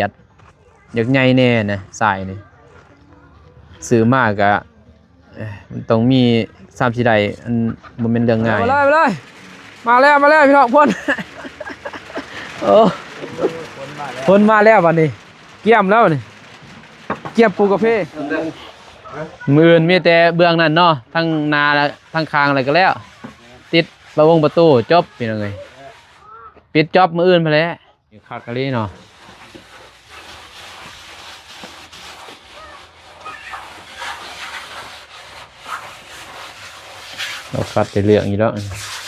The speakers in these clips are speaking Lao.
ຽດ ຢາກໃຫຍ່ແດ່ນະ ຊາຍນີ້ ຊື້ມາກະ ເອີ ມັນຕ້ອງມີ ສາມສີ່ໄດ້ ອັນ ບໍ່ແມ່ນເລື່ອງງ່າຍ. ມາເລີຍ ມາເລີຍ ມາແລ້ວ ມາແລ້ວ ພີ່ນ້ອງ ຝົນ ໂອ້ ຝົນມາແລ້ວບັດນີ້ ກຽມແລ້ວນີ້ ກຽມປູກກາເຟ. ມື້ອື່ນມີແຕ່ເບື້ອງນັ້ນເນາະ ທັງໜ້າ ທັງຂ້າງ ແລ້ວກໍແລ້ວ ຕິດປະວົງປະຕູ ຈົບ ພີ່ນ້ອງເອີຍ ປິດຈອບມື້ອື່ນພຸ້ນແຫຼະ. ຄັກອີ່ຫຼີເນາະ ເຮົາຄັດແຕ່ເລື່ອງຢູ່ດອກ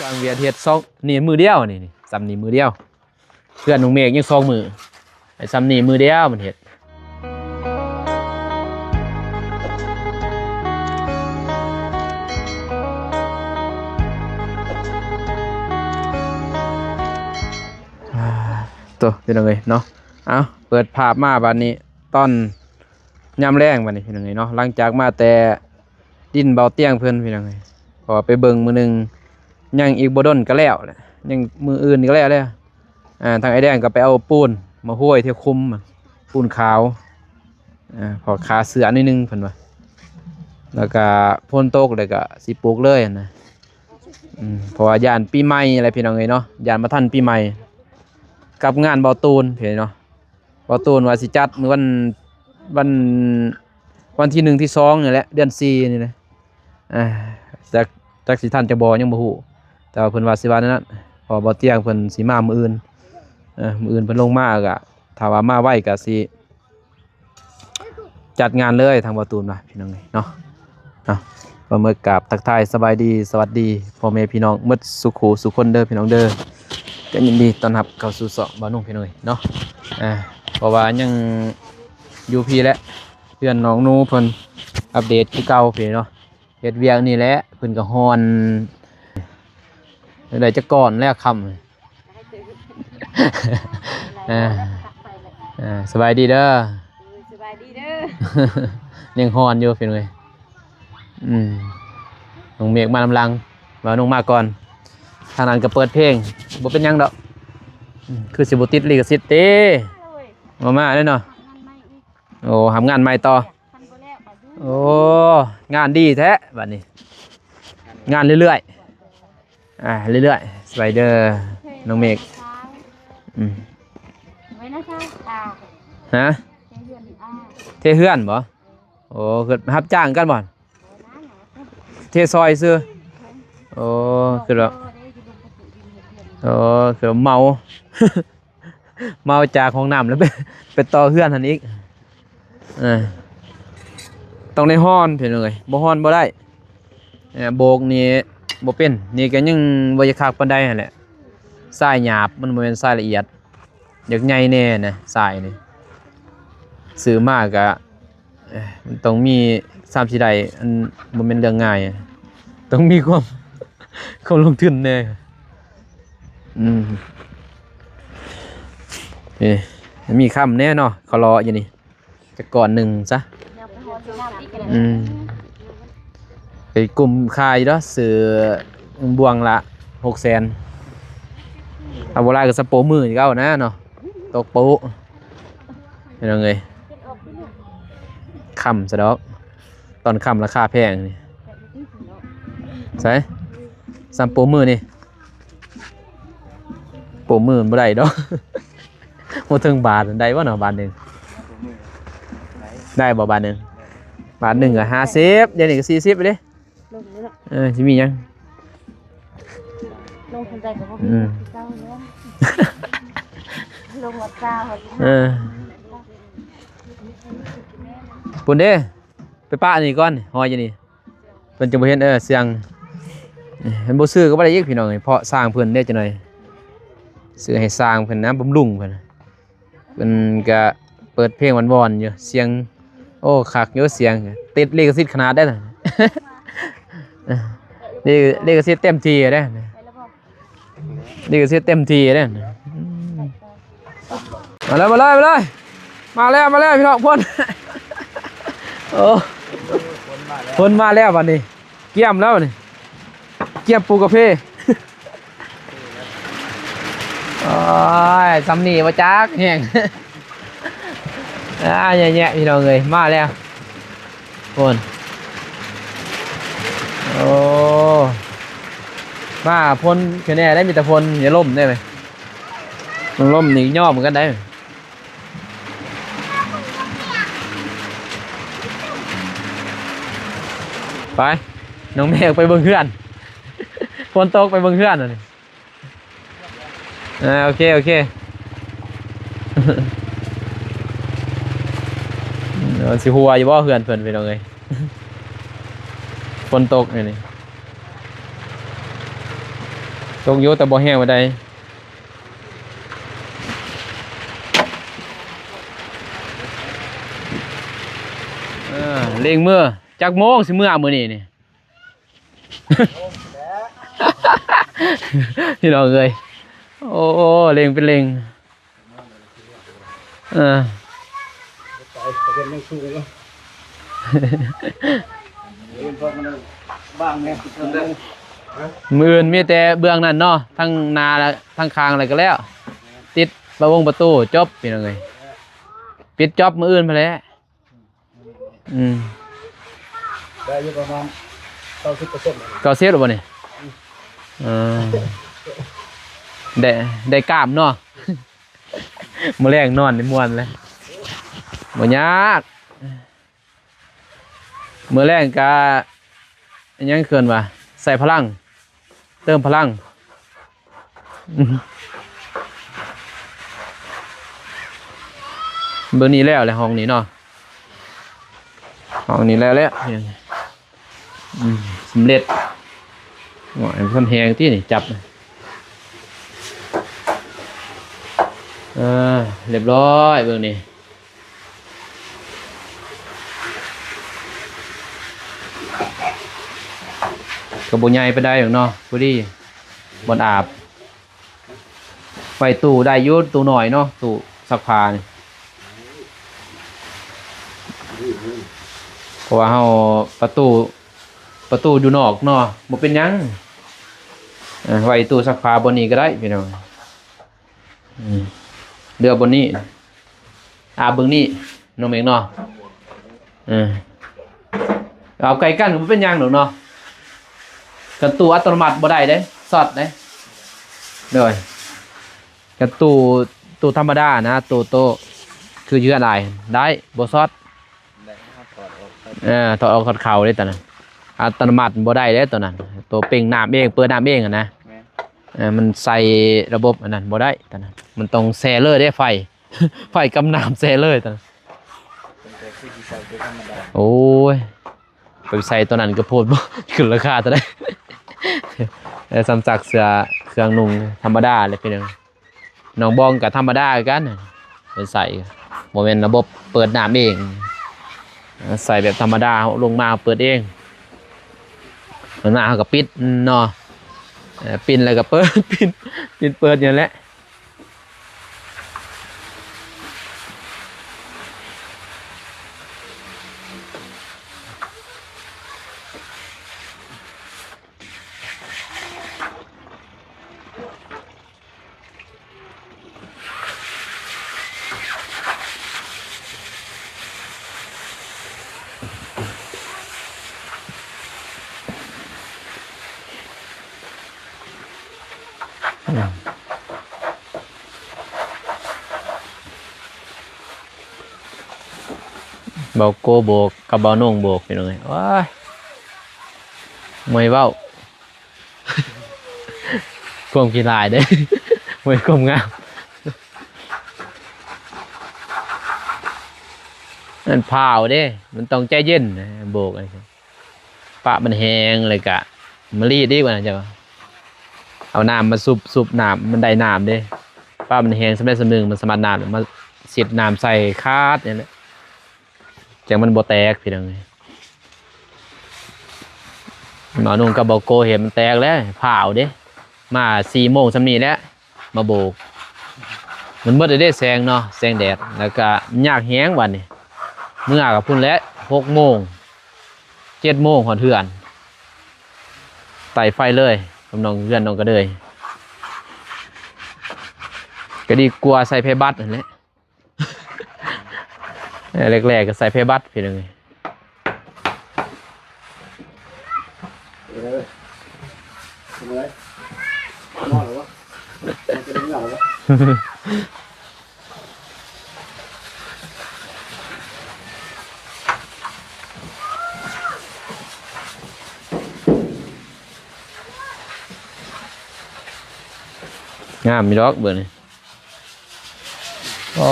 ຊ່າງວຽດເຮັດສອງ ນີ້ມື້ດຽວ ນີ້ ນີ້ ສ່ຳນີ້ມື້ດຽວ ເພື່ອນນ້ອງເມກຍັງສອງມື້ ໄອ້ສ່ຳນີ້ມື້ດຽວມັນເຮັດ. ໂຕ ພີ່ນ້ອງເອີຍເນາະ ເອົາ ເປີດພາບມາບາດນີ້ ຕອນຍາມແລງບາດນີ້ ພີ່ນ້ອງເອີຍເນາະ ຫຼັງຈາກມາແຕ່ດິນເບົາຕຽງເພິ່ນ ພີ່ນ້ອງເອີຍ ເພາະວ່າໄປເບິ່ງມື້ໜຶ່ງ ຍັງອີກບໍ່ດົນກໍແລ້ວແຫຼະ ຍັງມື້ອື່ນກໍແລ້ວແລ້ວ. ອ່າ ທາງອ້າຍແດງກໍໄປເອົາປູນມາໂຮຍແຖວຄຸ້ມ ປູນຂາວ ອ່າ ເພາະຂາເສືອໜ້ອຍໜຶ່ງເພິ່ນວ່າ ແລ້ວກໍຝົນຕົກ ແລ້ວກໍຊິປູກເລີຍຫັ້ນນະ ອືມ ເພາະວ່າຢ້ານປີໃໝ່ແຫຼະ ພີ່ນ້ອງເອີຍເນາະ ຢ້ານບໍ່ທັນປີໃໝ່ ກັບງານເບົາຕູນ ພີ່ນ້ອງເນາະ. ເບົາຕູນວ່າຊິຈັດມື້ວັນ ວັນ ວັນທີໜຶ່ງ ທີສອງນີ້ແຫຼະ ເດືອນສີ່ນີ້ແຫຼະ ອ່າ ຈັກ ຈັກຊິທັນຈັກບໍ່ ຍັງບໍ່ຮູ້ ແຕ່ວ່າເພິ່ນວ່າຊິວ່າແນວນັ້ນ ເພາະວ່າເບົາຕຽງເພິ່ນຊິມາມື້ອື່ນ ເອີ ມື້ອື່ນເພິ່ນລົງມາ ກໍຖ້າວ່າມາໄວກໍຊິຈັດງານເລີຍ ທາງເບົາຕູນວ່າ ພີ່ນ້ອງເອີຍເນາະ. ເນາະ ກໍມາກາບທັກທາຍສະບາຍດີ ສະຫວັດດີພໍ່ແມ່ພີ່ນ້ອງໝົດສູ່ຄູ່ສູ່ຄົນເດີ ພີ່ນ້ອງເດີ ກໍຍິນດີຕ້ອນຮັບເຂົ້າສູ່ຊ່ອງບ່າວນຸ່ງ ພີ່ນ້ອງເອີຍເນາະ. ອ່າ ເພາະວ່າຍັງຢູ່ພີ້ແຫຼະ ເຮືອນນ້ອງໜູເພິ່ນອັບເດດຄືເກົ່າພີ້ເນາະ ເຮັດວຽກນີ້ແຫຼະ ເພິ່ນກໍຮ້ອນ ໄດ້ຈັກກ້ອນແລ້ວຄ່ຳ. ອ່າ ອ່າ ສະບາຍດີເດີ ເອີ ສະບາຍດີເດີ ຍັງຮ້ອນຢູ່ພີ່ນ້ອງເອີຍ. ອືມ ນ້ອງເມກມານຳຫຼັງ ວ່ານ້ອງມາກ່ອນ ທາງນັ້ນກໍເປີດເພງ ບໍ່ເປັນຫຍັງດອກ. ອືມ ຄືຊິບໍ່ຕິດລິຂະສິດຕິ ບໍ່ມາເດ້ເນາະ. ໂອ້ ຮັບງານໃໝ່ຕໍ່ ໂອ້ ງານດີແທ້ບັດນີ້ ງານເລື້ອຍໆ ອ່າ ເລື້ອຍໆ ສະບາຍດີເດີ ນ້ອງເມກ. ອືມ ໄວ້ນະຊາ ຮະ ເທເຮືອນ ເທເຮືອນບໍ່? ໂອ້ ຄືຮັບຈ້າງກັນບໍ່? ເທຊອຍຊື່ ໂອ້ ຄືວ່າ ໂອ້ ຄືວ່າເມົາ ເມົາຈາກຫ້ອງນ້ຳແລ້ວໄປ ໄປຕໍ່ເຮືອນຫັ້ນອີກ. ເອີ ຕ້ອງໄດ້ຮ້ອນພີ່ນ້ອງເອີຍ ບໍ່ຮ້ອນບໍ່ໄດ້. ເອີ ໂບກນີ້ບໍ່ເປັນ ນີ້ກໍຍັງບໍ່ຢາກຄັກປານໃດຫັ້ນແຫຼະ ຊາຍຫຍາບ ມັນບໍ່ແມ່ນຊາຍລະອຽດ ຢາກໃຫຍ່ແດ່ນະ ຊາຍນີ້ ຊື້ມາກະ ເອີ ມັນຕ້ອງມີສາມສີ່ໄດ້ ອັນ ບໍ່ແມ່ນເລື່ອງງ່າຍ ຕ້ອງມີຄວາມ ຄວາມລົງທຶນແດ່. ອືມ ເອີ ມີຄ້ຳແດ່ເນາະ ເຂົາເລາະຢູ່ນີ້ ຈັກກ້ອນໜຶ່ງຊະ. ອືມ ໄປກຸ້ມຄ່າຢູ່ເນາະ ຊື້ບ່ວງລະຫົກແສນ ເອົາບໍ່ຫຼາຍກໍສະໂປະມືນີ້ກໍເອົານະເນາະ ຕົກໂປະ ພີ່ນ້ອງເອີຍ. ຄ້ຳຊະດອກ ຕອນຄ້ຳລາຄາແພງນີ້ ໃສ ສຳໂປະມືນີ້ ໂປະມືມັນບໍ່ໄດ້ດອກ ບໍ່ເຖິງບາດ ໄດ້ບໍ່ເນາະ ບາດໜຶ່ງ ໄດ້ບໍ່ບາດໜຶ່ງ? ບາດໜຶ່ງກໍຫ້າສິບ ດຽວນີ້ກໍສີ່ສິບເດ້. ລົງເລີຍເນາະ ເອີ ຊິມີຫຍັງ ລົງເທົ່າໃດກໍບໍ່ມີ ອືມ ຄືເກົ່າແລ້ວ ລົງວັດເຊົ້າ ເອີ ພຸ້ນເດ້ ໄປປະອັນນີ້ກ່ອນ ຫອຍຢູ່ນີ້ ເພິ່ນຈຶ່ງບໍ່ເຫັນ ເອີ ສ່ຽງ ເພິ່ນບໍ່ຊື້ກໍບໍ່ໄດ້ອີກ ພີ່ນ້ອງເອີຍ ເພາະຊ່າງເພິ່ນເດ້ ຈັກໜ້ອຍ ຊື້ໃຫ້ຊ່າງເພິ່ນນະ ບຳລຸງເພິ່ນ ເພິ່ນກະເປີດເພງວອນໆຢູ່ ສຽງ ໂອ້ ຄັກຢູ່ ສຽງ ຕິດລິຂະສິດຂະໜາດເດ້ນະ ລິ ລິຂະສິດເຕັມທີ່ເດ້ ນີ້ກໍຊິເຕັມທີ່ເດ້. ມາເລີຍ ມາເລີຍ ມາເລີຍ ມາແລ້ວ ມາແລ້ວ ພີ່ນ້ອງ ຝົນ ໂອ້ ຝົນມາແລ້ວບັດນີ້ ກຽມແລ້ວນີ້ ກຽມປູກກາເຟ. ໂອ້ຍ ສ່ຳນີ້ບໍ່ຈັກແຮງ ອ່າ ແຍະໆ ພີ່ນ້ອງເອີຍ ມາແລ້ວ ໂພນ ໂອ້ ມາ ໂພນຄືແນ່ໄດ້ ມີແຕ່ໂພນ ຢ່າລົ້ມໄດ້ໄໝ ມັນລົ້ມນີ້ຍອມກັນໄດ້. ໄປ ນ້ອງເມກໄປເບິ່ງເຮືອນ ຝົນຕົກ ໄປເບິ່ງເຮືອນ ອັນນີ້ ອ່າ ໂອເຄ ໂອເຄ ເອີ ຊິຮົ່ວຢູ່ບໍ່ເຮືອນເພິ່ນ ພີ່ນ້ອງເອີຍ ຝົນຕົກນີ້ ຕົກຢູ່ແຕ່ບໍ່ແຮງປານໃດ. ເອີ ເລັ່ງເມືອ ຈັກໂມງຊິເມືອມື້ນີ້ນີ້ ພີ່ນ້ອງເອີຍ ໂອ້ ເລັ່ງເປັນເລັ່ງ ເອີ ໄປ ໄປເປັນຍັງສູງຢູ່ ມື້ອື່ນມີແຕ່ເບື້ອງນັ້ນເນາະ ທັງນາ ແລະ ທັງຄາງ ແລ້ວກໍແລ້ວ ຕິດປະວົງປະຕູ ຈົບ ພີ່ນ້ອງເອີຍ ປິດຈ໊ອບມື້ອື່ນພຸ້ນແຫຼະ ອືມ ໄດ້ຢູ່ປະມານເກົ້າສິບເປີເຊັນ ເກົ້າສິບແລ້ວບໍ່ນີ້? ອືມ ເອີ ໄດ້ ໄດ້ກ້າມເນາະ ມື້ແລງນອນນີ້ມ່ວນເລີຍ ບໍ່ຍາກ. ມື້ແລງກະ ຫຍັງເອີ້ນວ່າ ໃສ່ພະລັງ ເຕີມພະລັງ ເບິ່ງນີ້ແລ້ວແຫຼະ ຫ້ອງນີ້ເນາະ ຫ້ອງນີ້ແລ້ວແຫຼະ ອືມ ສຳເລັດ ໂອ້ຍ ມັນແຮງຕິນີ້ ຈັບ ເອີ ຮຽບຮ້ອຍ ເບິ່ງນີ້. ກໍບໍ່ໃຫຍ່ປານໃດດອກເນາະ ພໍດີບ່ອນອາບ ໄວ້ຕູ້ໄດ້ຢູ່ ຕູ້ນ້ອຍເນາະ ຕູ້ຊັກຜ້ານີ້ ເພາະວ່າເຮົາປະຕູ ປະຕູຢູ່ນອກເນາະ ບໍ່ເປັນຫຍັງ ເອີ ໄວ້ຕູ້ຊັກຜ້າບ່ອນນີ້ກໍໄດ້ ພີ່ນ້ອງ. ອືມ ເລືອກບ່ອນນີ້ ອາບເບິ່ງນີ້ ນ້ອງເມກເນາະ ເອີ ອາບໃກ້ກັນກໍບໍ່ເປັນຫຍັງດອກເນາະ ຄັນຕູ້ອັດຕະໂນມັດບໍ່ໄດ້ເດ້ ຊັອດເດ້ ໂດຍ ຄັນຕູ້ ຕູ້ທຳມະດານະ ຕູ້ໂຕ ຄືຢູ່ເຮືອນອ້າຍໄດ້ ບໍ່ຊັອດ ໄດ້ ເຮົາຖອດອອກ ເອີ ຖອດອອກຖອດເຂົ້າເດ້ຕອນນັ້ນ ອັດຕະໂນມັດບໍ່ໄດ້ເດ້ຕອນນັ້ນ ໂຕເປັ່ງນ້ຳເອງ ເປີດນ້ຳເອງຫັ້ນນະ ແມ່ນ ເອີ ມັນໃສ່ລະບົບອັນນັ້ນບໍ່ໄດ້ຕອນນັ້ນ ມັນຕ້ອງແຊ່ເລີຍເດ້ໄຟ ໄຟກັບນ້ຳແຊ່ເລີຍຕອນນັ້ນ ເປັນແຕ່ຄືຊິໃສ່ໂຕທຳມະດາ ໂອ້ຍ ໄປໃສ່ໂຕນັ້ນກໍໂພດບໍ່ ຂຶ້ນລາຄາເທົ່າໃດ ເອີ ສ່ຳຊັກເສື້ອເຄື່ອງນຸ່ງທຳມະດາແຫຼະພີ່ນ້ອງ. ນ້ອງບອງກໍທຳມະດາຄືກັນ ເພິ່ນໃສ່ ບໍ່ແມ່ນລະບົບເປີດນ້ຳເອງ ໃສ່ແບບທຳມະດາ ເຮົາລົງມາເປີດເອງ ເພິ່ນມາເຮົາກໍປິດເນາະ ເອີ ປິ່ນແລ້ວກໍເປີດ ປິ່ນ ປິ່ນເປີດຢູ່ນັ້ນແຫຼະ. ເບົາໂກໂບກກັບເບົາໂໜ່ງໂບກ ພີ່ນ້ອງເອີຍ ໂອ້ຍ ເມື່ອຍເວົ້າ. ຄວາມຂີ້ຮ້າຍເດ້ ບໍ່ແມ່ນຄວາມງາມ ມັນພ້າວເດ້ ມັນຕ້ອງໃຈເຢັນ ໂບກ ປະມັນແຫ້ງ ແລ້ວກະມາລີດອີກ ວ່າຊັ້ນ ເຈົ້າ ເອົານ້ຳມາຊຸບ ຊຸບນ້ຳ ມັນໄດ້ນ້ຳເດ້ ປະມັນແຫ້ງສ່ຳໃດສ່ຳໜຶ່ງ ມັນສາມາດນ້ຳ ມາຊິດນ້ຳໃສ່ຂາດນີ້ແຫຼະ. ຈັ່ງມັນບໍ່ແຕກ ພີ່ນ້ອງເອີຍ ໝໍນຸ່ງກັບເບົາໂກເຫັນມັນແຕກແລ້ວ ພ້າວເດ້ ມາສີ່ໂມງສ່ຳນີ້ແຫຼະ ມາໂບກ ມັນໝົດແລ້ວເດ້ແສງເນາະ ແສງແດດ ແລ້ວກະຍາກແຮງບາດນີ້ ເມືອກະພຸ້ນແຫຼະ ຫົກໂມງ ເຈັດໂມງຮອດເຮືອນ ໄຕ່ໄຟເລີຍ ກັບນ້ອງ ເຮືອນນ້ອງກະເດີຍ ກະດີກວ່າໃສ່ແພບັດຫັ້ນແຫຼະ. ແລກໆກໍໃສ່ແພບັດພີ່ນ້ອງເອີຍ. ເອີ ເປັນໄງ? ນອນແລ້ວບໍ່? ນອນຈະໄດ້ເມືອແລ້ວບໍ່? ງາມຢູ່ດອກເບິ່ງນີ້. ອໍ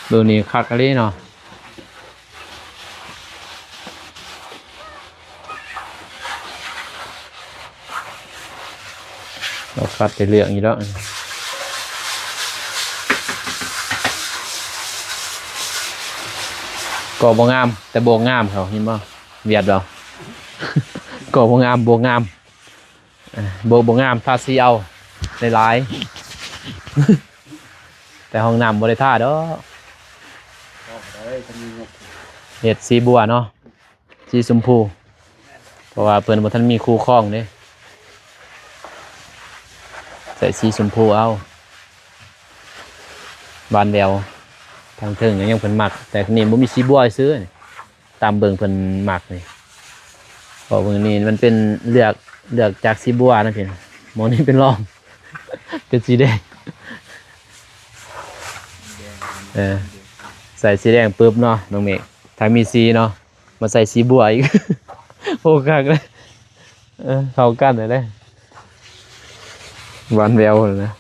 ເບິ່ງນີ້ຄັກອີ່ຫຼີເນາະ. ເຮົາຄັດໄດ້ເລື່ອງຢູ່ດອກ. ກໍບໍ່ງາມ ແຕ່ໂບກງາມເຂົາ ເຫັນບໍ່? ວຽດບໍ່? ກໍບໍ່ງາມ ໂບກງາມ. ເອີ ບໍ່ ບໍ່ງາມ ທາສີເອົາຫຼາຍໆ ແຕ່ຫ້ອງນ້ຳບໍ່ໄດ້ທາດອກ. ເຮັດສີບົວເນາະ ສີຊົມພູ ເພາະວ່າເພິ່ນບໍ່ທັນມີຄູ່ຄອງເດ້. ໃສ່ສີຊົມພູເອົາ ບານແວວ. ທາງເທິງກໍຍັງເພິ່ນມັກ ແຕ່ນີ້ບໍ່ມີສີບົວຊື່. ຕາມເບິ່ງເພິ່ນມັກນີ້ ເພາະເບິ່ງນີ້ມັນເປັນເລືອກ ເລືອກຈາກສີບົວນະພີ່ນ້ອງ. ໝ່ອງນີ້ເປັນລອງ ເປັນສີແດງ. ເອີ ໃສ່ສີແດງປຶບເນາະ ນ້ອງເມກ ຖ້າມີສີເນາະ ມາໃສ່ສີບົວອີກ. ໂອ້ ຄັກເລີຍ. ເອີ ເຂົ້າກັນເລີຍເດ້ ຫວານແວວນະ.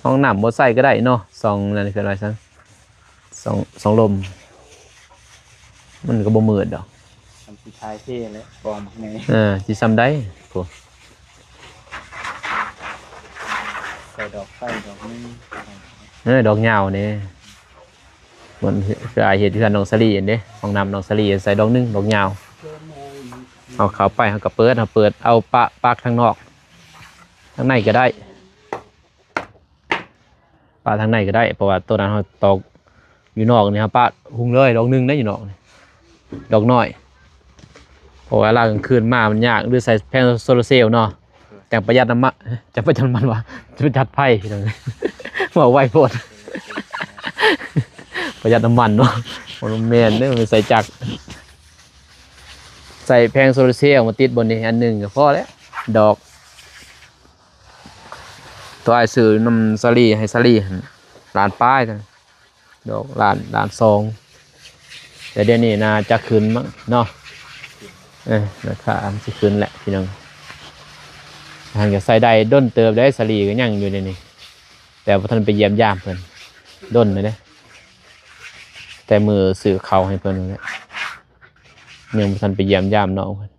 ຫ້ອງນ້ຳບໍ່ໃສ່ກໍໄດ້ເນາະ ຊ່ອງນັ້ນເອີ້ນວ່າຊັ້ນ ຊ່ອງ ຊ່ອງລົມ ມັນກໍບໍ່ມືດດອກ. ມັນຊິຖ່າຍເທແຫຼະ ກອງບັກໃຫຍ່. ເອີ ຊິຊ່ຳໃດພຸ້ນ. ໃສ່ດອກໄຟດອກໜຶ່ງ. ເອີ ດອກຍາວນີ້ ມັນຄືອ້າຍເຮັດເຮືອນນ້ອງສາລີຫັ້ນເດ້ ຫ້ອງນ້ຳນ້ອງສາລີໃສ່ດອກໜຶ່ງ ດອກຍາວ. ເຮົາເຂົ້າໄປ ເຮົາກໍເປີດ ເຮົາເປີດເອົາປະ ປັກທາງນອກ ທາງໃນກໍໄດ້ ປະທາງໃນກໍໄດ້ ເພາະວ່າໂຕນັ້ນເຮົາຕອກຢູ່ນອກນີ້ ເຮົາປະຮຸ່ງເລີຍ ດອກໜຶ່ງໄດ້ຢູ່ນອກນີ້ ດອກນ້ອຍ. ເພາະວ່າເວລາກາງຄືນມາມັນຍາກ ຫຼືໃສ່ແຜງໂຊລາເຊວເນາະ ຈັ່ງປະຢັດນ້ຳມັນ ຈັ່ງປະຢັດນ້ຳມັນວ່າ ປະຢັດໄຟ ເວົ້າໄວໂພດ ປະຢັດນ້ຳມັນເນາະ. ບໍ່ແມ່ນເດ້ ມັນໃສ່ຈັກ ໃສ່ແຜງໂຊລາເຊວມາຕິດບ່ອນນີ້ອັນໜຶ່ງກໍພໍແລ້ວ ດອກ. ໂຕອ້າຍຊື້ນຳສາລີ ໃຫ້ສາລີຫັ້ນ ລ້ານປາຍ ດອກລ້ານ ລ້ານສອງ. ແຕ່ດຽວນີ້ໜ້າຈະຂຶ້ນມັ້ງເນາະ ເອີ ລາຄາມັນຊິຂຶ້ນແຫຼະພີ່ນ້ອງ. ຫັ້ນກໍໃຊ້ໄດ້ດົນເຕີບໄດ໋ ສາລີກໍຍັງຢູ່ໃນນີ້ ແຕ່ບໍ່ທັນໄປຢ້ຽມຢາມເພິ່ນ ດົນແລ້ວເດ້ ແຕ່ມື້ຊື້ເຂົ້າໃຫ້ເພິ່ນນັ້ນແຫຼະ ຍັງບໍ່ທັນໄປຢ້ຽມຢາມນ້ອງເພິ່ນ.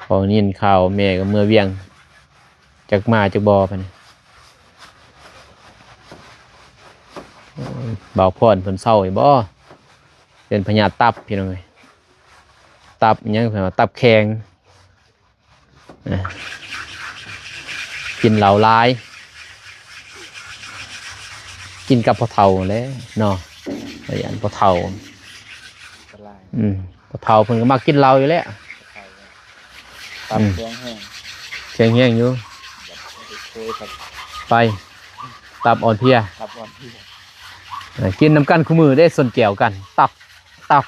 ພໍໄດ້ຍິນຂ່າວແມ່ກໍເມືອວຽງ ຈັກມາຈັກບໍ່ປານນີ້. ບ່າວພອນເພິ່ນເຊົາຢູ່ບໍ່? ເປັນພະຍາດຕັບພີ່ນ້ອງເອີຍ ຕັບຫຍັງເພິ່ນວ່າຕັບແຂງ. ກິນເຫຼົ້າຫຼາຍ ກິນກັບພໍ່ເຖົ້າແຫຼະເນາະ ຢ້ານພໍ່ເຖົ້າ. ອືມ ພໍ່ເຖົ້າເພິ່ນກໍມັກກິນເຫຼົ້າຢູ່ແລ້ວ. ຕັບແຂງແຮງ ແຂງແຮງຢູ່ ໄປ ຕັບອ່ອນເພຍ ຕັບອ່ອນເພຍ. ເອີ ກິນນຳກັນຄູ່ມື້ເດ້ ຊົນແກ້ວກັນ ຕັບ ຕັບ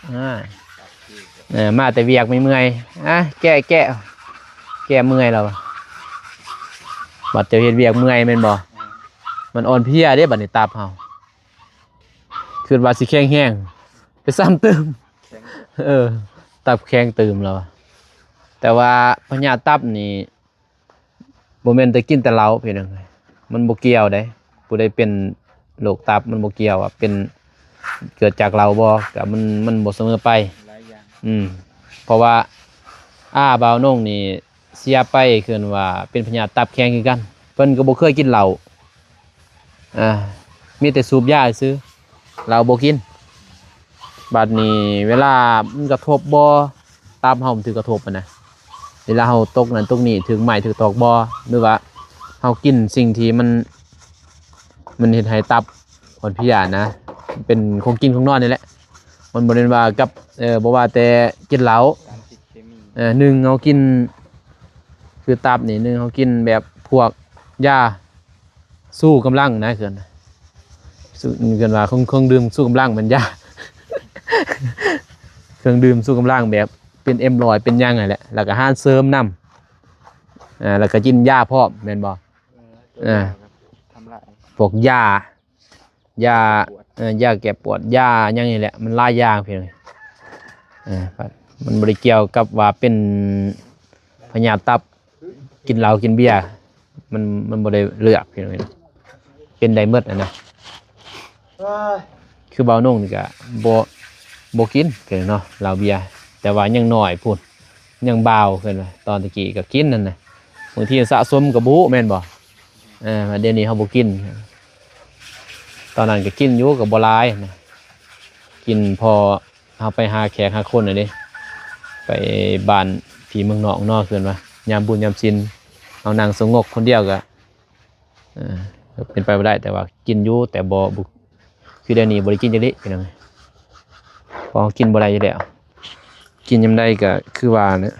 ເອີ ມາແຕ່ວຽກເມື່ອຍໆ ອາ ແກ້ ແກ້ ແກ້ເມື່ອຍແລ້ວ ບັດເຈົ້າເຮັດວຽກເມື່ອຍແມ່ນບໍ່? ມັນອ່ອນເພຍເດ້ ບັດນີ້ຕັບເຮົາ ຄິດວ່າຊິແຂງແຮງ ໄປຊ້ຳຕື່ມ ເອີ ຕັບແຂງຕື່ມແລ້ວ. ແຕ່ວ່າພະຍາດຕັບນີ້ ບໍ່ແມ່ນແຕ່ກິນແຕ່ເຫຼົ້າພີ່ນ້ອງ ມັນບໍ່ກ່ຽວເດ້. ຜູ້ໃດເປັນໂລກຕັບ ມັນບໍ່ກ່ຽວວ່າເປັນເກີດຈາກເຫຼົ້າບໍ່ ກໍມັນ ມັນບໍ່ສະເໝີໄປ. ອືມ ເພາະວ່າອ້າບ່າວນົງນີ້ເສຍໄປ ຄືວ່າເປັນພະຍາດຕັບແຂງຄືກັນ ເພິ່ນກໍບໍ່ເຄີຍກິນເຫຼົ້າ ອ່າ ມີແຕ່ສູບຢາຊື່ ເຫຼົ້າບໍ່ກິນ. ບາດນີ້ເວລາມັນກະທົບບໍ່ ຕັບເຮົາມັນຖືກກະທົບຫັ້ນນະ ເວລາເຮົາຕົກນັ້ນຕົກນີ້ ຖືກໄມ້ຖືກຕອກບໍ່ ຫຼືວ່າເຮົາກິນສິ່ງທີ່ມັນ ມັນເຮັດໃຫ້ຕັບອ່ອນເພຍນະ ເປັນຂອງກິນຂອງນອນນີ້ແຫຼະ. ມັນບໍ່ແມ່ນວ່າກັບ ເອີ ບໍ່ວ່າແຕ່ກິນເຫຼົ້າ ເອີ ໜຶ່ງເຮົາກິນ ຄືຕັບນີ້ ໜຶ່ງ ເຮົາກິນແບບພວກຢາຊູກຳລັງນະ ເອີ້ນ ຊູ ເອີ້ນວ່າເຄື່ອງ ເຄື່ອງດື່ມຊູກຳລັງ ແມ່ນຢາ ເຄື່ອງດື່ມຊູກຳລັງ ແບບເປັນເອັມຮ້ອຍ ເປັນຫຍັງຫັ້ນແຫຼະ ແລ້ວກໍອາຫານເສີມນຳ ອ່າ ແລ້ວກໍກິນຢາພ້ອມ ແມ່ນບໍ່? ເອີ ເອີ ທຳລາຍ ພວກຢາ ຢາ ເອີ ຢາແກ້ປວດ ຢາຫຍັງນີ້ແຫຼະ ມັນຫຼາຍຢ່າງພີ່ນ້ອງ ເອີ ມັນບໍ່ໄດ້ກ່ຽວກັບວ່າເປັນພະຍາດຕັບ ກິນເຫຼົ້າກິນເບຍ ມັນ ມັນບໍ່ໄດ້ເລືອກພີ່ນ້ອງ ເປັນໄດ້ໝົດຫັ້ນນະ ຄືບ່າວນົງນີ້ກະບໍ່ ບໍ່ກິນເນາະ ເຫຼົ້າເບຍ ແຕ່ວ່າຍັງນ້ອຍພຸ້ນ ຍັງບ່າວເພິ່ນວ່າ ຕອນຕະກີ້ກໍກິນຫັ້ນນະ ບາງທີສະສົມກໍບໍ່ຮູ້ແມ່ນບໍ່? ເອີ ດຽວນີ້ເຮົາບໍ່ກິນ ຕອນນັ້ນກໍກິນຢູ່ ກໍບໍ່ຫຼາຍນະ ກິນພໍເຮົາໄປຫາແຂກຫາຄົນຫັ້ນເດ້ ໄປບ້ານພີ່ເມືອງນອກເນາະ ເພິ່ນວ່າ ຍາມບຸນຍາມສິນ ເຮົານັ່ງສະຫງົບຄົນດຽວກໍ ເອີ ເປັນໄປບໍ່ໄດ້ ແຕ່ວ່າກິນຢູ່ ແຕ່ບໍ່ ບໍ່ ຄືດຽວນີ້ບໍ່ໄດ້ກິນຈັກເທື່ອພີ່ນ້ອງ ເພາະເຮົາກິນບໍ່ໄດ້ຢູ່ແລ້ວ ກິນຍາມໃດກໍຄືວ່າແຫຼະ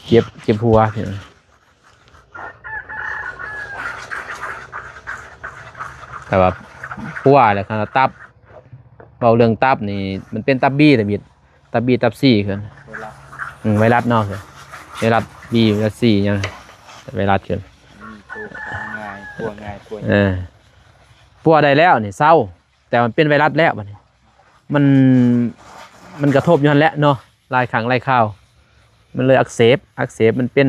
ເຈັບ ເຈັບຫົວພີ່ນ້ອງ ແຕ່ວ່າ ຄືວ່າແຫຼະ ຄັນວ່າຕັບ ເວົ້າເລື່ອງຕັບນີ້ ມັນເປັນຕັບບີ ຕັບບີ ຕັບຊີຄື ໄວຣັສ ອືມ ໄວຣັສເນາະ ໄວຣັສບີ ໄວຣັສຊີຫຍັງ ໄວຣັສຄື ອືມ ປົວງ່າຍ ປົວງ່າຍ ປົວ ເອີ ປົວໄດ້ແລ້ວນີ້ເຊົາ ແຕ່ມັນເປັນໄວຣັສແລ້ວບັດນີ້ ມັນ ມັນກະທົບຢູ່ຫັ້ນແຫຼະເນາະ ຫຼາຍຄັ້ງຫຼາຍຄາວ ມັນເລີຍອັກເສບ ອັກເສບ ມັນເປັນ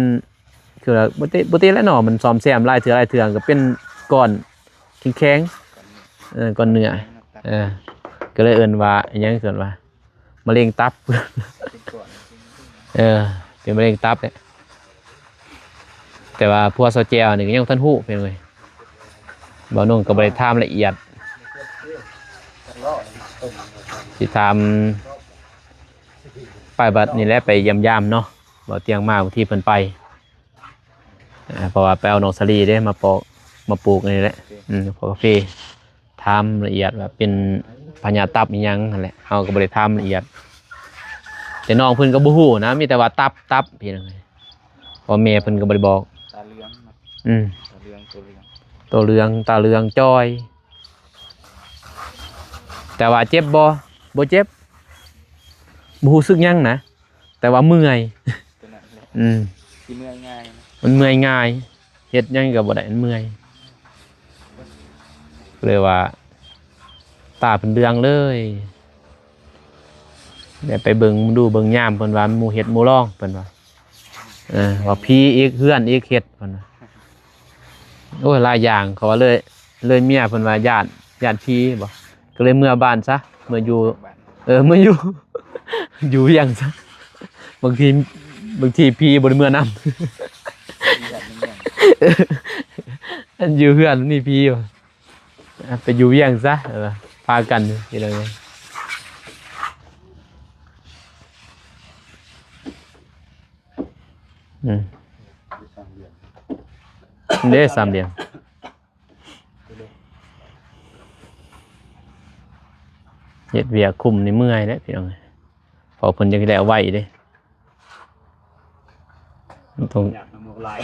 ຄືວ່າ ປົກກະຕິ ປົກກະຕິແຫຼະເນາະ ມັນສ້ອມແຊມຫຼາຍເທື່ອຫຼາຍເທື່ອ ກໍເປັນກ້ອນແຂງໆ ເອີ ກ້ອນເນື້ອ ເອີ ກໍເລີຍເອີ້ນວ່າ ອີຫຍັງ ເອີ້ນວ່າ ມະເຮັງຕັບ ເປັນກ້ອນ ເອີ ເປັນມະເຮັງຕັບແຫຼະ ແຕ່ວ່າຜົວສາວແຈວນີ້ກໍຍັງບໍ່ທັນຮູ້ພີ່ນ້ອງເອີຍ ບ່າວນົງກໍບໍ່ໄດ້ຖາມລະອຽດ ຊິຖາມໄປບັດນີ້ແຫຼະ ໄປຢ້ຽມຢາມເນາະ ບ່າວຕຽງມາ ບາງທີເພິ່ນໄປ ອ່າ ເພາະວ່າໄປເອົານ້ອງສາລີເດ້ ມາປອກ ມາປູກນີ້ແຫຼະ ອືມ ພວກກາເຟ ຖາມລະອຽດວ່າເປັນພະຍາດຕັບອີ່ຫຍັງຫັ້ນແຫຼະ ເຮົາກໍບໍ່ໄດ້ຖາມລະອຽດ ແຕ່ນ້ອງເພິ່ນກໍບໍ່ຮູ້ນະ ມີແຕ່ວ່າຕັບ ຕັບ ພີ່ນ້ອງ ພໍ່ແມ່ເພິ່ນກໍບໍ່ໄດ້ບອກ ຕາເຫຼືອງເນາະ ອືມ ຕາເຫຼືອງ ໂຕເຫຼືອງ ໂຕເຫຼືອງ ຕາເຫຼືອງຈ່ອຍ ແຕ່ວ່າເຈັບບໍ່? ບໍ່ເຈັບ ບໍ່ຮູ້ສຶກຫຍັງນະ ແຕ່ວ່າເມື່ອຍ ໂຕນັ້ນແຫຼະ ອືມ ຊິເມື່ອຍງ່າຍນະ ມັນເມື່ອຍງ່າຍ ເຮັດຫຍັງກໍບໍ່ໄດ້ ມັນເມື່ອຍ ເລີຍວ່າ ຕາເພິ່ນເຫຼືອງເລີຍ ແລ້ວໄປເບິ່ງດູເບິ່ງຍາມ ເພິ່ນວ່າໝູ່ເຮັດໝູ່ລອງ ເພິ່ນວ່າ ເອີ ວ່າຜີອີກ ເຮືອນອີກ ເຮັດ ເພິ່ນວ່າ ໂອ້ຍ ຫຼາຍຢ່າງ ເຂົາວ່າເລີຍ ເລີຍເມຍເພິ່ນວ່າຢ້ານ ຢ້ານຜີບໍ ກໍເລີຍເມືອບ້ານຊະ ເມືອຢູ່ ເອີ ເມືອຢູ່ ຢູ່ວຽງຊະ ບາງທີ ບາງທີຜີບໍ່ໄດ້ເມືອນຳ ອັນຢູ່ເຮືອນມີຜີຢູ່ ໄປຢູ່ວຽງຊະ ເອີ ພາກັນ ພີ່ນ້ອງເອີຍ ອືມ ເດ້ ສາມຫຼ່ຽມ ເຮັດວຽກຄຸມນີ້ເມື່ອຍແຫຼະ ພີ່ນ້ອງເອີຍ ເພາະເພິ່ນຢາກແລ້ວໄວເດ້ ມັນຕ້ອງ ຍາກນຳໝວກຫຼາຍ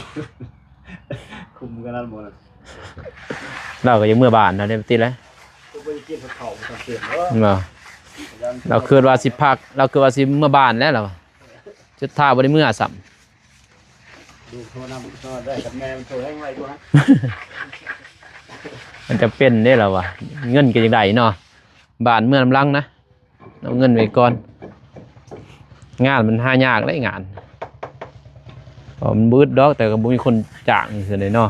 ຄຸມກັນນັ້ນໝົດ ລາວກໍຢາກເມືອບ້ານລາວເດ້ຕິແຫຼະ ບໍ່ໄດ້ກິນເຂົ້າ ບໍ່ຕ້ອງເກັບເນາະ ລາວຄິດວ່າຊິພັກ ລາວຄິດວ່າຊິເມືອບ້ານແລ້ວລາວ ສຸດທ້າຍບໍ່ໄດ້ເມືອຊ້ຳ ລູກໂທນຳ ໂທໄດ້ກັບແມ່ ມັນໂທແຮງໄວກວ່າ ມັນຈະເປັນເດ້ລາວວ່າ ເງິນກໍຢາກໄດ້ເນາະ ບ້ານເມືອນຳຫຼັງນະ ເອົາເງິນໄວ້ກ່ອນ ງານມັນຫາຍາກເດ້ງານ ເພາະມັນບໍ່ອຶດດອກ ແຕ່ກໍບໍ່ມີຄົນຈ້າງຊື່ໆເນາະ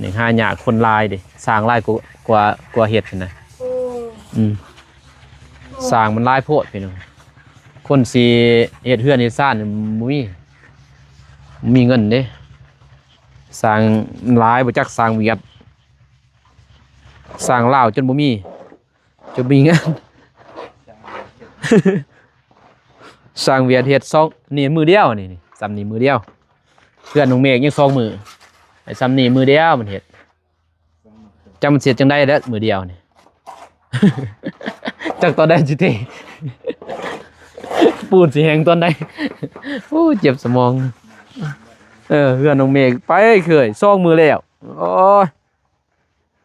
ນີ້ຫາຍາກ ຄົນຫຼາຍເດ້ ຊ່າງຫຼາຍກວ່າ ກວ່າ ກວ່າເຮັດຫັ້ນນະ ອືມ ຊ່າງມັນຫຼາຍໂພດພີ່ນ້ອງ ຄົນຊິເຮັດເຮືອນເຮັດຊານບໍ່ມີ ບໍ່ມີເງິນເດ້ ຊ່າງຫຼາຍ ບໍ່ຈັກຊ່າງຫວຽດ ຊ່າງລາວຈົນບໍ່ມີ ຈະມີງານ ຊ່າງຫວຽດເຮັດສອງ ນີ້ມື້ດຽວ ນີ້ ນີ້ ຊ່ຳນີ້ມື້ດຽວ ເຮືອນນ້ອງເມກຍັງສອງມື້ ໄອ້ຊ່ຳນີ້ມື້ດຽວມັນເຮັດ ຈັກມັນເສັດຈັ່ງໃດແຫຼະມື້ດຽວນີ້ ຈັກຕອນໃດຊິເທ ປູນຊິແຫ້ງຕອນໃດ ໂອ້ ເຈັບສະໝອງ ເອີ ເຮືອນນ້ອງເມກໄປເຄີຍ ສອງມື້ແລ້ວ. ໂອ້ຍ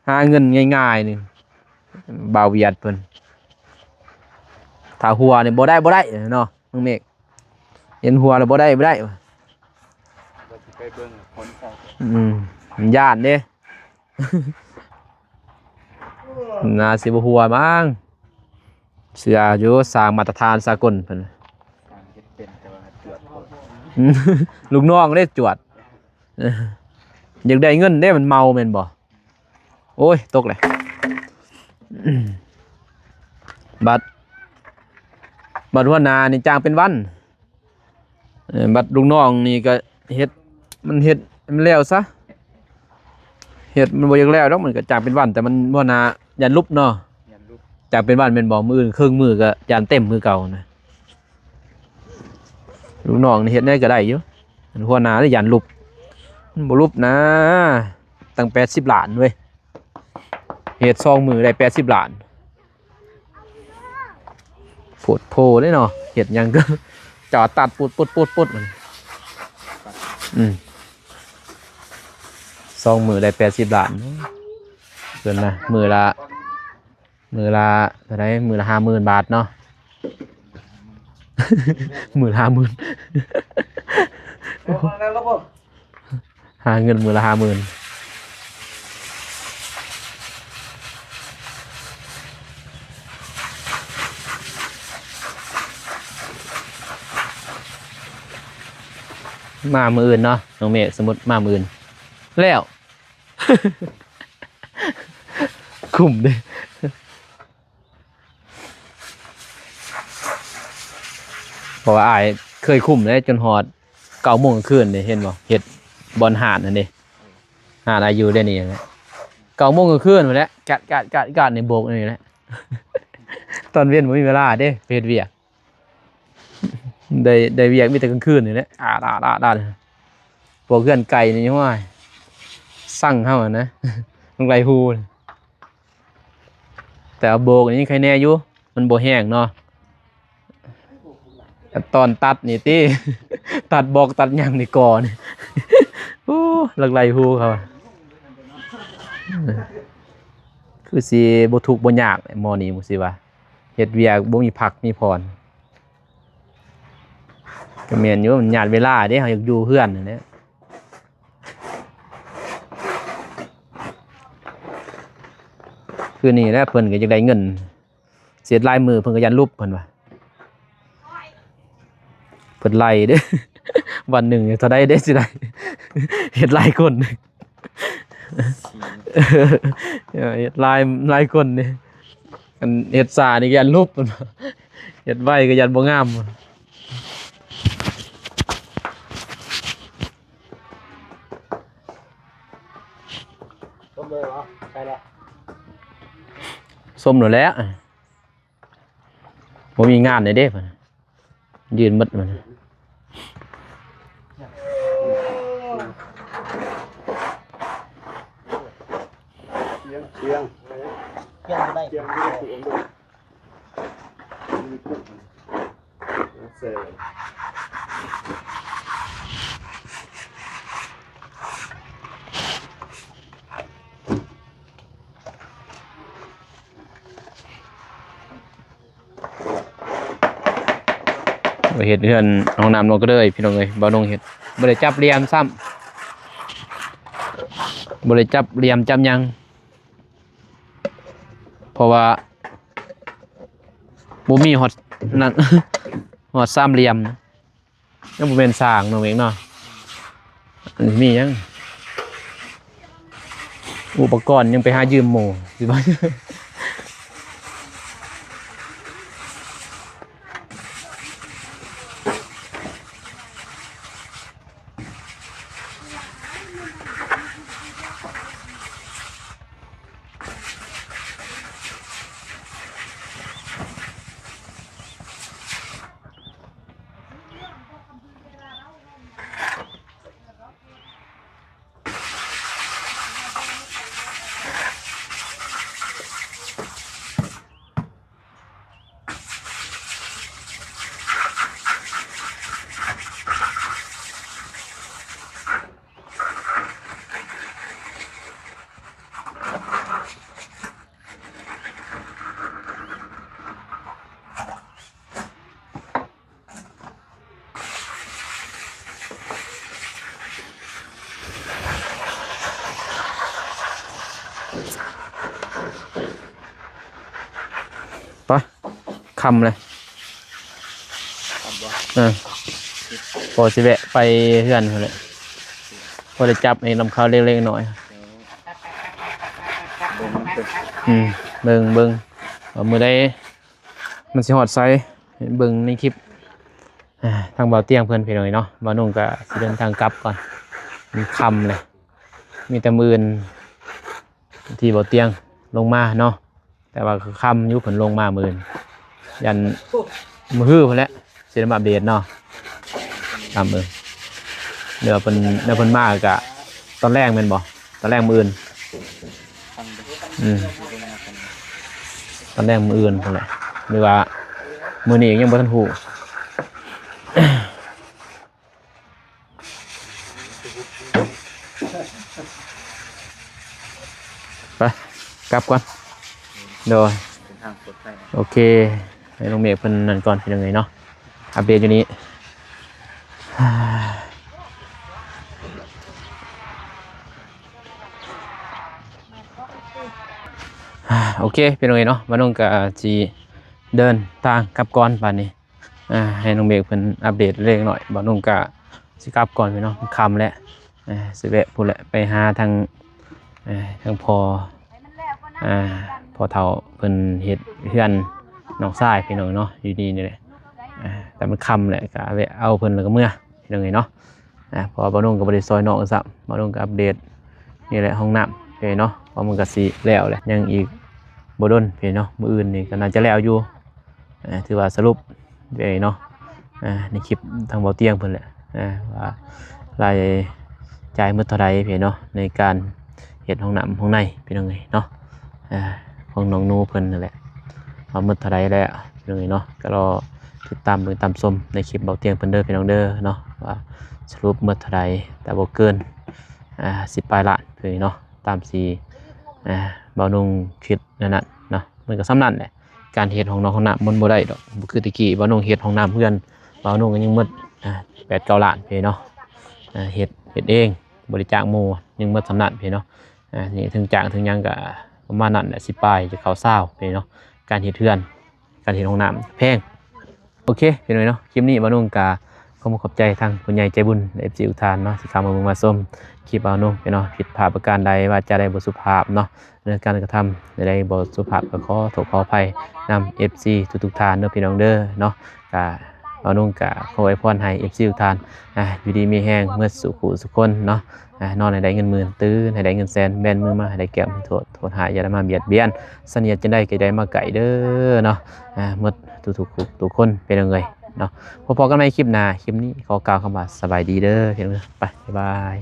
ຫາເງິນງ່າຍໆນີ້ ບ່າວຫວຽດເພິ່ນ ຖ້າຫົວນີ້ບໍ່ໄດ້ ບໍ່ໄດ້ເນາະ ນ້ອງເມກ ເຫັນຫົວແລ້ວບໍ່ໄດ້ ບໍ່ໄດ້ ວ່າຊິໄປເບິ່ງ ອືມ ຢ້ານເດ້. ໜ້າຊິບໍ່ຮົ່ວມັ້ງ ເຊື່ອຢູ່ ສ້າງມາດຕະຖານສາກົນເພິ່ນ ເຮັດເປັນແຕ່ວ່າຈວດ ລູກນ້ອງເດ້ຈວດ ຢາກໄດ້ເງິນເດ້ ມັນເມົາແມ່ນບໍ່? ໂອ້ຍ ຕົກແຫຼະ ບັດ ບັດຫົວໜ້ານີ້ຈ້າງເປັນວັນ ເອີ ບັດລູກນ້ອງນີ້ກໍເຮັດ ມັນເຮັດໃຫ້ມັນແລ້ວຊະ ເຮັດມັນບໍ່ຢາກແລ້ວດອກ ມັນກໍຈ້າງເປັນວັນ ແຕ່ມັນຫົວໜ້າຢ້ານຫຼຸບເນາະ ຢ້ານຫຼຸບ ຈ້າງເປັນວັນແມ່ນບໍ່? ມື້ອື່ນເຄິ່ງມື້ກໍຢ້ານເຕັມຄືເກົ່ານະ ລູກນ້ອງນີ້ເຮັດແນວໃດກໍໄດ້ຢູ່ ຫົວໜ້ານີ້ຢ້ານຫຼຸບ ມັນບໍ່ຫຼຸບນະ ຕັ້ງແປດສິບລ້ານເວີຍ ເຮັດສອງມື້ໄດ້ແປດສິບລ້ານ. ໂພດໂພເດ້ເນາະ ເຮັດຫຍັງກໍຈະຕັດປຸດໆໆໆ ອືມ ສອງມື້ໄດ້ແປດສິບລ້ານ ເພິ່ນນະ ມື້ລະ ມື້ລະເທົ່າໃດ? ມື້ລະຫ້າໝື່ນບາດເນາະ ມື້ລະຫ້າໝື່ນ ຫາເງິນມື້ລະຫ້າໝື່ນ ມາມື້ອື່ນເນາະ ນ້ອງເມກ ສົມມຸດມາມື້ອື່ນ ແລ້ວ ຄຸ້ມເດ້. ເພາະວ່າອ້າຍເຄີຍຄຸມເດ້ ຈົນຮອດເກົ້າໂມງກາງຄືນເດ້ ເຫັນບໍ່? ເຮັດບ່ອນຮ້ານຫັ້ນເດ້ ຮ້ານອາຍຸເດ້ນີ້ແຫຼະ ເກົ້າໂມງກາງຄືນພຸ້ນແຫຼະ ກາດໆໆໆ ນີ້ໂບກນີ້ແຫຼະ ຕອນເວັນບໍ່ມີເວລາເດ້ ໄປເຮັດວຽກ ໄດ້ ໄດ້ວຽກມີແຕ່ກາງຄືນນີ້ແຫຼະ ອາດໆໆໆ ພວກເຮືອນໄກນີ້ ໂອ້ຍ ຊັງເຮົາຫັ້ນນະ ນ້ຳລາຍຫູ. ແຕ່ວ່າໂບກນີ້ຍັງໄຄແນ່ຢູ່ ມັນບໍ່ແຮງເນາະ ແຕ່ຕອນຕັດນີ້ຕິ ຕັດບອກຕັດຫຍັງນີ້ກ່ອນ ໂອ້ ລັກໄລ່ຫູເຂົາ ຄືຊິບໍ່ທຸກບໍ່ຍາກ ໝໍນີ້ ໝູຊິວ່າ ເຮັດວຽກບໍ່ມີພັກມີຜ່ອນ ກໍແມ່ນຢູ່ ມັນຍາດເວລາເດ້ ເຮົາຢາກຢູ່ເຮືອນຫັ້ນແຫຼະ ຄືນີ້ແຫຼະ ເພິ່ນກໍຢາກໄດ້ເງິນ ເຮັດຫຼາຍມື້ເພິ່ນກໍຢ້ານຫຼຸບ ເພິ່ນວ່າ ເພິ່ນໄລ່ເດ້ ວັນໜຶ່ງເທົ່າໃດເດ້ຊິໄດ້ ເຮັດຫຼາຍຄົນ ເອີ ເຮັດຫຼາຍ ຫຼາຍຄົນນີ້ ອັນເຮັດຊ້ານີ້ກໍຢ້ານຫຼຸບ ເຮັດໄວກໍຢ້ານບໍ່ງາມ ສົມເລີຍບໍ່? ໃກ້ແລ້ວ ສົມໂລດແຫຼະ ບໍ່ມີງານເດ້ ເດ້ ເພິ່ນ ຢືນໝົດມັນ ສຽງ ສຽງ ສຽງບໍ່ໄດ້ ສຽງບໍ່ໄດ້ ເຮັດເຮືອນຫ້ອງນ້ຳລົງກໍເລີຍ ພີ່ນ້ອງເອີຍ ບ່າວນົງເຮັດ ບໍ່ໄດ້ຈັບຫຼ່ຽມຊ້ຳ ບໍ່ໄດ້ຈັບຫຼ່ຽມຈັບຫຍັງ ເພາະວ່າບໍ່ມີຮອດນັ້ນ ຮອດສາມຫຼ່ຽມ ຍັງບໍ່ແມ່ນສ້າງເນາະເອງເນາະ ອັນນີ້ມີຫຍັງ ອຸປະກອນຍັງໄປຫາຢືມໝູ່ ຊິວ່າ. ໂ ຄ່ຳແລ້ວ. ເອີ ພໍຊິແວະໄປເຮືອນພຸ້ນແຫຼະ ພໍໄດ້ຈັບໃຫ້ນຳເຂົ້າເລັກໆນ້ອຍໆ. ອືມ ເບິ່ງ ເບິ່ງວ່າມື້ໃດມັນຊິຮອດໃສ ເບິ່ງໃນຄລິບ ອ່າ ທາງບ່າວຕຽງເພິ່ນ ພີ່ນ້ອງເອີຍເນາະ. ບ່າວນຸ່ງກໍຊິເດີນທາງກັບກ່ອນ ມັນຄ່ຳແລ້ວ ມີແຕ່ມື້ອື່ນທີ່ບ່າວຕຽງລົງມາເນາະ. ແຕ່ວ່າກໍຄ່ຳຢູ່ ເພິ່ນລົງມາມື້ອື່ນ ຢ້ານມື້ຮືພຸ້ນແຫຼະ ຊິໄດ້ມາອັບເດດເນາະ. ຕາມເບິ່ງ ດຽວເພິ່ນ ດຽວເພິ່ນມາກະຕອນແລງແມ່ນບໍ່? ຕອນແລງມື້ອື່ນ. ອືມ ຕອນແລງມື້ອື່ນພຸ້ນແຫຼະ ຫຼືວ່າມື້ນີ້ຍັງບໍ່ທັນຮູ້. ໄປ ກັບກ່ອນ. ໂດຍ ເດີນທາງປອດໄພ. ໂອເຄ ໃຫ້ນ້ອງເມກເພິ່ນນັ້ນກ່ອນ ພີ່ນ້ອງເອີຍເນາະ ອັບເດດຢູ່ນີ້. ໂອເຄ ພີ່ນ້ອງເອີຍເນາະ ບ່າວນຸ່ງກໍຊິເດີນທາງກັບກ່ອນບາດນີ້. ອ່າ ໃຫ້ນ້ອງເມກເພິ່ນອັບເດດເລັກນ້ອຍ ບ່າວນຸ່ງກະຊິກັບກ່ອນພີ່ນ້ອງ ຄ່ຳແລ້ວ. ອ່າ ຊິແວະພຸ້ນແຫຼະ ໄປຫາທາງ ເອີ ທາງພໍ່ ອ່າ ພໍ່ເຖົ້າເພິ່ນເຮັດເຮືອນນ້ອງຊາຍ ພີ່ນ້ອງເນາະ ຢູ່ນີ້ນີ້ແຫຼະ. ອ່າ ແຕ່ມັນຄ່ຳແຫຼະ ກະແວະເອົາເພິ່ນແລ້ວກໍເມືອ ພີ່ນ້ອງເອີຍເນາະ. ອ່າ ເພາະວ່າບ່າວນຸ່ງກໍບໍ່ໄດ້ຊ່ອຍນ້ອງຊ້ຳ ບ່າວນຸ່ງກໍອັບເດດນີ້ແຫຼະ ຫ້ອງນ້ຳເດ້ເນາະ ເພາະມັນກໍຊິແລ້ວແຫຼະ ຍັງອີກບໍ່ດົນເດ້ເນາະ ມື້ອື່ນນີ້ກໍໜ້າຈະແລ້ວຢູ່. ອ່າ ຖືວ່າສະຫຼຸບເດ້ເນາະ ອ່າ ໃນຄລິບທາງບ່າວຕຽງເພິ່ນແຫຼະ ອ່າ ວ່າລາຍຈ່າຍໝົດເທົ່າໃດເດ້ເນາະ ໃນການເຮັດຫ້ອງນ້ຳຫ້ອງໃນ ພີ່ນ້ອງເອີຍເນາະ. ອ່າ ຂອງນ້ອງໜູເພິ່ນນັ້ນແຫຼະ ວ່າໝົດເທົ່າໃດແລ້ວ ພີ່ນ້ອງເອີຍເນາະ. ກໍລໍຕິດຕາມເບິ່ງຕາມຊົມໃນຄລິບບ່າວຕຽງເພິ່ນເດີ ພີ່ນ້ອງເດີເນາະ ວ່າສະຫຼຸບໝົດເທົ່າໃດ ແຕ່ບໍ່ເກີນ ອ່າ ສິບປາຍລ້ານ ພີ່ນ້ອງເນາະ ຕາມທີ່ ອ່າ ບ່າວນຸ່ງຄິດນັ້ນນະເນາະ. ມັນກໍສ່ຳນັ້ນແຫຼະ ການເຮັດຫ້ອງນ້ຳຫ້ອງນ້ຳມັນບໍ່ໄດ້ດອກ ບໍ່ຄືແຕ່ກີ້ ບ່າວນຸ່ງເຮັດຫ້ອງນ້ຳເຮືອນ ບ່າວນຸ່ງກໍຍັງໝົດ ອ່າ ແປດເກົ້າລ້ານເດ້ເນາະ. ອ່າ ເຮັດ ເຮັດເອງ ບໍ່ໄດ້ຈ້າງໝູ່ ຍັງໝົດສ່ຳນັ້ນເດ້ເນາະ. ອ່າ ນີ້ເຖິງຈ້າງເຖິງຫຍັງກໍປະມານນັ້ນແຫຼະ ສິບປາຍຈະເຂົ້າຊາວເດ້ເນາະ ການເຮັດເຮືອນ ການເຮັດຫ້ອງນ້ຳແພງ. ໂອເຄ ພີ່ນ້ອງເນາະ ຄລິບນີ້ບ່າວນຸ່ງກະຂໍຂອບໃຈທາງຜູ້ໃຫຍ່ໃຈບຸນ ເອັຟຊີ ທຸກທ່ານເນາະ ທີ່ເຂົ້າມາເບິ່ງມາຊົມຄລິບບ່າວນຸ່ງເນາະ. ຜິດພາດປະການໃດ ວາຈາໃດບໍ່ສຸພາບເນາະ ເລື່ອງການກະທຳໃດໆບໍ່ສຸພາບ ກໍຂໍໂທດຂໍອະໄພນຳ ເອັຟຊີ ທຸກໆທ່ານເດີ ພີ່ນ້ອງເດີເນາະ. ກະບ່າວນຸ່ງກະຂໍອວຍພອນໃຫ້ ເອັຟຊີ ທຸກທ່ານ ອ່າ ຢູ່ດີມີແຮງໝົດສູ່ຜູ້ສູ່ຄົນເນາະ. ອ່າ ນອນໃຫ້ໄດ້ເງິນໝື່ນ ຕື່ນໃຫ້ໄດ້ເງິນແສນ ແບນມືມາໃຫ້ໄດ້ແກ້ວ ມີໂທດ ໂທດຮ້າຍຢ່າໄດ້ມາບຽດບຽນ ສະເໜຍດຈັ່ງໃດກໍຢ່າໄດ້ມາໃກ້ເດີເນາະ. ອ່າ ໝົດທຸກໆ ທຸກຄົນ ພີ່ນ້ອງເອີຍເນາະ. ພໍ້ກັນໃໝ່ຄລິບໜ້າ ຄລິບນີ້ຂໍກ່າວຄຳວ່າສະບາຍດີເດີ ພີ່ນ້ອງເອີຍ ໄປ ບາຍບາຍ.